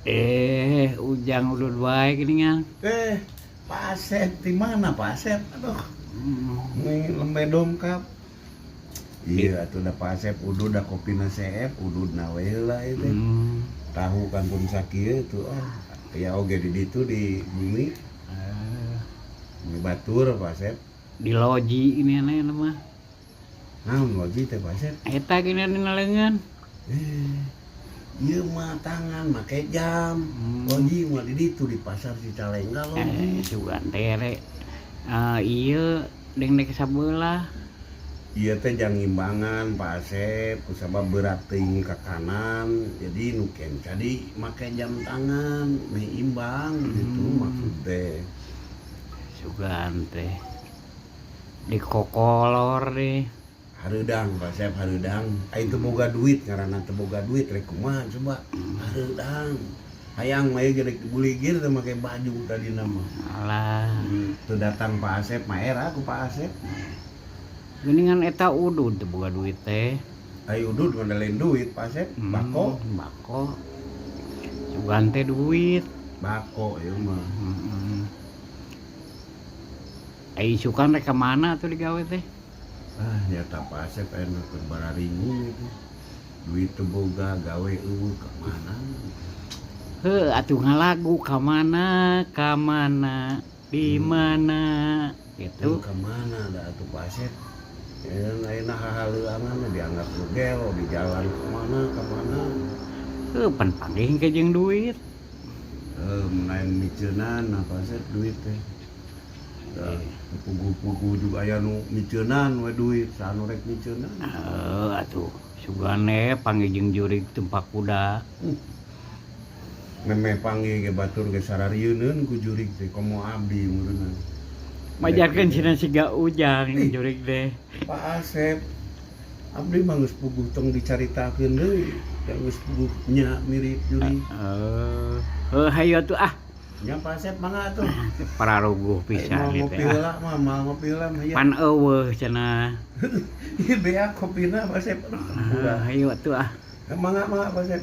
Eh, Ujang udud wae geuningan. Eh, Pak Asep di mana, Pak Asep? Aduh, ini lembe dongkap. Iya, atuh da Pak Asep udud da kopina seep, udud na we heula ieu teh. Tahu kangkung sakieu tuh ah. Ya oge di ditu di bumi, bumi batur, Pak Asep. Di loji ini aneh mah. Naon loji teh, Pak Asep? Eta gini dina leungeun. Eh, ieu mah tangan make jam. Loji mah di ditu di pasar Cicalengka loji. Eh, sugan teh re. Eh, ieu deng dek sabelah. Ieu teh jang ngimbangan, Pak Asep, kusabab berat teuing ka kanan, jadi nu kenca di make jam tangan, meh imbang gitu maksud teh. Sugan teh. Di kokolor deh. Hareudang, Pak Asep, hareudang. Aing teu boga duit, ngaranna teu boga duit rek kumaha coba. Hareudang. Hayang mah ieu rek buligir teh make baju tadi mah. Alah. Teu datang Pak Asep mah era ku Pak Asep. Geuningan eta udud teu boga duit teh. Ayo udud mah lain duit, Pak Asep, bako. Bako. Sugan teh duit. Bako ieu mah. Ai isukan rek ka mana tuh digawe teh? Ah, nyata Pak Asep aya keur bararingung itu. Duit teu boga, gawe euweuh, ka mana? Heuh, atuh ngalagu ka mana, ka mana, di mana gitu. Ka mana da atuh, Pak Asep? Ya, ayeuna hahaleuangan dianggap nu gelo di jalan ka mana ka mana. Heuh, pan panggih ke jeung duit. Heuh, mun aya miceunan nah, Pak Asep, duit teh. Da, puguh-puguh juga aya nu miceunan we duit, saha nu rek miceunan? Heuh, atuh sugane panggih jeung jurig tumpak kuda. Memeh panggih ge batur ge sararieuneun ku jurig teh, komo abdi meureunna. Majarkeun cenah siga Ujang jurig teh. Pak Asep, abdi mah geus puguh, tong dicaritakeun deui, da geus puguh nya mirip jurig. Eh, heuh, hayu atuh ah. Nya, Pak Asep, mangga atuh. Pararuguh pisan Mau ieu ngopi teh. Ah. Heula mah, moal ngopi heula mah ieu. Pan euweuh cenah. Ieu beak kopina, Pak Asep. Aduh, Heuh, hayu atuh ah. mangga, mangga, Pak Asep.